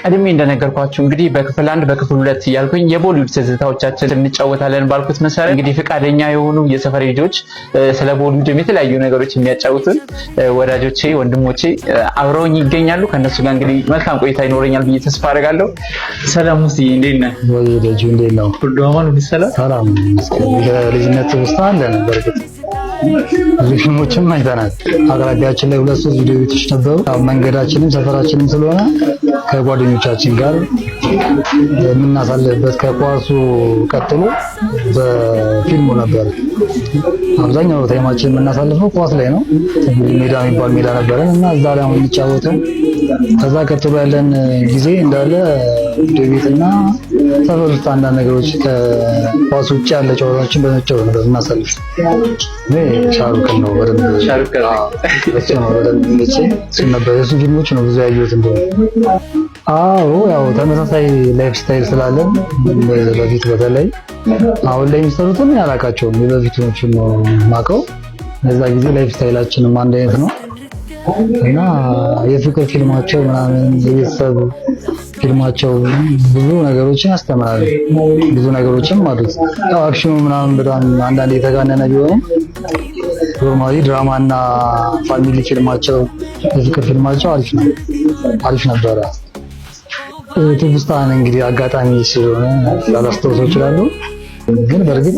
ቀድሜ እንደነገርኳችሁ እንግዲህ በክፍል 1 በክፍል 2 እያልኩኝ የቦሊውድ ትዝታዎቻችን እንጫወታለን ባልኩት መሰረት እንግዲህ ፈቃደኛ የሆኑ የሰፈር ልጆች ስለ ቦሊውድም የተለያዩ ነገሮች የሚያጫውቱን ወዳጆቼ፣ ወንድሞቼ አብረውኝ ይገኛሉ። ከእነሱ ጋር እንግዲህ መልካም ቆይታ ይኖረኛል ብዬ ተስፋ አደርጋለሁ። ሰላም ሙስዬ፣ እንዴት ነህ? ወይ ልጁ እንዴት ነው? ሁሉ አማን፣ ሁሉ ሰላም? ሰላም። የልጅነት ትውስታ አለን። በእርግጥ ብዙ ፊልሞችም አይተናል። አቅራቢያችን ላይ ሁለት ሶስት ቪዲዮ ቤቶች ነበሩ። ያው መንገዳችንም ሰፈራችንም ስለሆነ ከጓደኞቻችን ጋር የምናሳልፍበት ከኳሱ ቀጥሎ በፊልሙ ነበር። አብዛኛው time ኣችን የምናሳልፈው ኳስ ላይ ነው። ሜዳ የሚባል ሜዳ ነበረን እና እዛ ላይ አሁን የሚጫወተው። ከዛ ቀጥሎ ያለን ጊዜ እንዳለ ቪዲዮ ቤትና ሰፈር ውስጥ አንዳንድ ነገሮች ከኳስ ውጭ ያለ ጨዋታዎችን በመጫወት ነበር የምናሳልፍ። እኔ ሻሩክን ነው በደንብ፣ እሱ ነው በደንብ የሚመቸኝ። እሱ ነበር፣ የእሱ ፊልሞች ነው ብዙ ያየሁት እንደሆነ። አዎ፣ ያው ተመሳሳይ lifestyle ስላለን በፊት በተለይ አሁን ላይ የሚሰሩትን አላውቃቸውም። የበፊቶቹን ነው የማውቀው። በዛ ጊዜ lifestyle ኣችንም አንድ አይነት ነው እና የፍቅር ፊልማቸው ምናምን የቤተሰብ ፊልማቸው ብዙ ነገሮችን ያስተምራል። ብዙ ነገሮችም አሉት። ያው action ኑ ምናምን በጣም አንዳንድ የተጋነነ ቢሆንም normally ድራማ እና family ፊልማቸው፣ የፍቅር ፊልማቸው አሪፍ ነው፣ አሪፍ ነበረ። ትውስታን እንግዲህ አጋጣሚ ስለሆነ ላላስታውሰው እችላለሁ። ግን በእርግጥ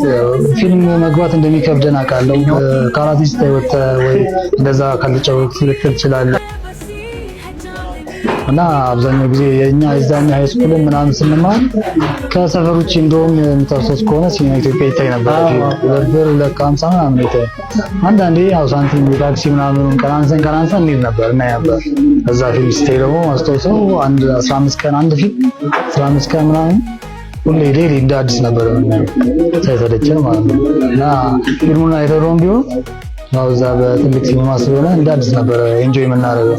ፊልም መግባት እንደሚከብደን አውቃለሁ። ካራቲስታ ወጥተህ ወይ እንደዛ ካልተጫወትክ ልትል ትችላለህ። እና አብዛኛው ጊዜ የኛ የዛኛ high school ምናምን ስንማር ከሰፈር ውጭ እንደውም የምታስታውስ ከሆነ ሲኒማ ኢትዮጵያ ይታይ ነበር። 2 ብር 2.50 ምናምን ይታይ። አንዳንዴ ያው ሳንቲም የታክሲ ምናምን ቀናንሰን ቀናንሰን እንሄድ ነበር እና ነበር። እዛ ፊልም ስታይ ደግሞ ማስታውሰው አንድ 15 ቀን አንድ ፊልም 15 ቀን ምናምን ሁሌ daily እንደ አዲስ ነበር የምናየው ሳይሰለቸን ማለት ነው። እና ፊልሙን አይተነውም ቢሆን ያው እዛ በትልቅ ሲኒማ ስለሆነ እንደ አዲስ ነበር enjoy የምናደርገው።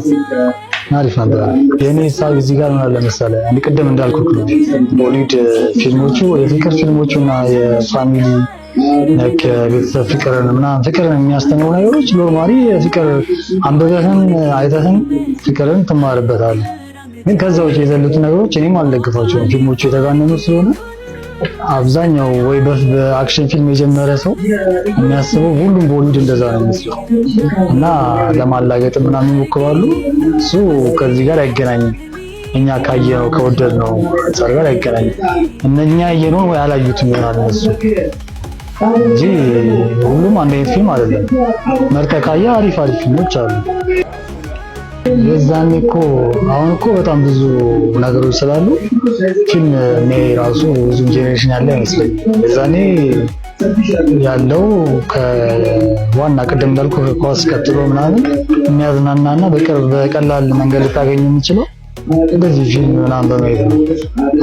አሪፍ ነበር። የኔ ሀሳብ እዚህ ጋር ምን አለ መሰለህ፣ አንድ ቅድም እንዳልኩህ ነው። ቦሊውድ ፊልሞቹ የፍቅር ፊልሞቹ እና የ family ነክ ቤተሰብ ፍቅርን ምናምን ፍቅርን የሚያስተምሩ ነገሮች normally የፍቅር አንብበህም አይተህም ፍቅርን ትማርበታለህ። ግን ከዛ ውጭ የዘሉት ነገሮች እኔም አልደግፋቸውም። ፊልሞቹ የተጋነኑ ስለሆነ አብዛኛው ወይ በ action ፊልም የጀመረ ሰው የሚያስበው ሁሉም ቦሊውድ እንደዛ ነው የሚመስለው እና ለማላገጥ ምናምን ይሞክራሉ። እሱ ከዚህ ጋር አይገናኝም። እኛ ካየነው ከወደድነው አንፃር ጋር አይገናኝም። እነኛ ያየነውን ወይ አላዩትም ይሆናል እነሱ እንጂ ሁሉም አንድ አይነት ፊልም አይደለም። መርጠህ ካየህ አሪፍ አሪፍ ፊልሞች አሉ። የዛኔ እኮ አሁን እኮ በጣም ብዙ ነገሮች ስላሉ ፊልም እኔ ራሱ ብዙ generation ያለ አይመስለኝም። የዛኔ ያለው ከዋና ቅድም እንዳልኩ ከኳስ ቀጥሎ ምናምን የሚያዝናናና በቅርብ በቀላል መንገድ ልታገኝ የምችለው እንደዚህ ፊልም ምናምን በማየት ነው።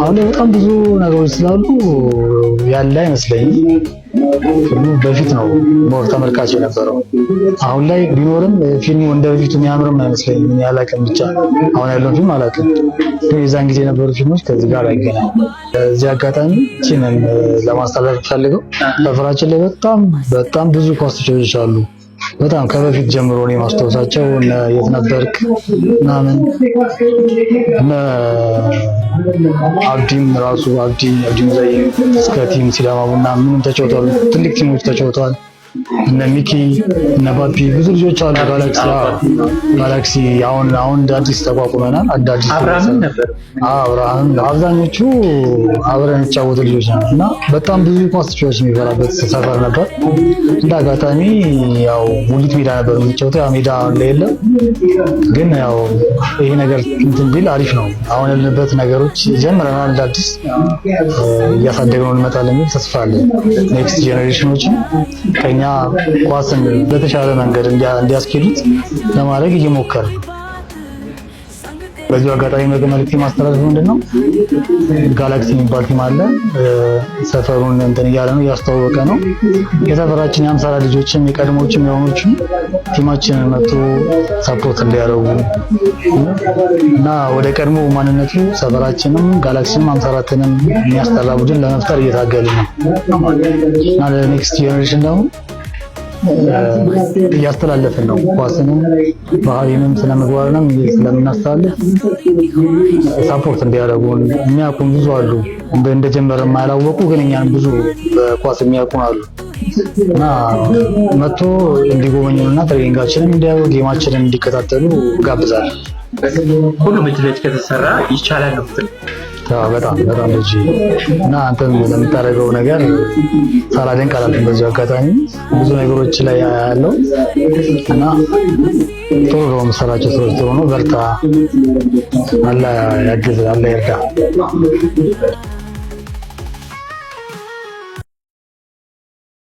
አሁን ላይ በጣም ብዙ ነገሮች ስላሉ ያለ አይመስለኝም። ፊልሙ በፊት ነው more ተመልካች የነበረው። አሁን ላይ ቢኖርም ፊልሙ እንደ በፊቱ የሚያምርም አይመስለኝም። እኔ አላውቅም፣ ብቻ አሁን ያለውን ፊልም አላውቅም። ግን የዛን ጊዜ የነበሩ ፊልሞች ከዚህ ጋር አይገናኙም። እዚህ አጋጣሚ ቲምን ለማስተላለፍ ፈልገው ሰፈራችን ላይ በጣም በጣም ብዙ ኳስ ተጫዋቾች አሉ። በጣም ከበፊት ጀምሮ ነው የማስታውሳቸው። እነ የትነበርክ ምናምን፣ እነ አብዲም ራሱ አብዲ አብዲ ሙዛይ እስከ team ሲዳማ ቡና ምንም ተጫውተዋል። ትልቅ team ኦች ተጫውተዋል። እነ ሚኪ እነ ባቢ ብዙ ልጆች አሉ። ጋላክሲ ጋላክሲ አሁን አሁን እንደ አዲስ ተቋቁመናል። እንደ አዲስ አብርሃምም ነበር። አብርሃም፣ አብዛኞቹ አብረን የሚጫወቱ ልጆች ናቸው እና በጣም ብዙ ኳስ ተጫዋች የሚበላበት ሰፈር ነበር። እንደ አጋጣሚ ያው ሙሊት ሜዳ ነበር የምንጫወተው። ያ ሜዳ ላይ የለም፣ ግን ያው ይሄ ነገር እንትን ቢል አሪፍ ነው። አሁን ያለንበት ነገሮች ጀምረናል። እንደ አዲስ እያሳደግነው እንመጣለን የሚል ተስፋ አለ። Next generation ኦችን ከኛ ኳስን በተሻለ መንገድ እንዲያስኬዱት ለማድረግ እየሞከርን ነው። በዚሁ አጋጣሚ መልዕክት ማስተላለፍ ምንድን ነው፣ ጋላክሲ የሚባል team አለ። ሰፈሩን እንትን እያለ ነው፣ እያስተዋወቀ ነው። የሰፈራችን የ54 ልጆችም የቀድሞዎችም የሆኖችም team ኣችንን መጥቶ support እንዲያደርጉ እና ወደ ቀድሞ ማንነቱ ሰፈራችንም ጋላክሲንም 54ንም የሚያስጠራ ቡድን ለመፍጠር እየታገልን ነው እና ለ next generation ደግሞ እያስተላለፍን ነው። ኳስንም ባህሪንም ስነ ምግባርንም ስለምናስተላልፍ support እንዲያደርጉን የሚያውቁን ብዙ አሉ። እንደጀመረ የማያላወቁ ግን እኛን ብዙ በኳስ የሚያውቁን አሉ እና መጥቶ እንዲጎበኙንና training ኣችንን እንዲያዩ game ኣችንን እንዲከታተሉ ጋብዛለሁ። ሁሉም እጅ ለእጅ ከተሰራ ይቻላል ነው የምትለው? በጣም በጣም ልጅ እና አንተም ለምታደርገው ነገር ሳላደንቅ አላልፍም። በዚሁ አጋጣሚ ብዙ ነገሮች ላይ ያለው እና ጥሩ ነው የምትሰራቸው ስራዎች ጥሩ ነው። በርታ፣ አላህ ያግዝ፣ አላህ ይርዳ።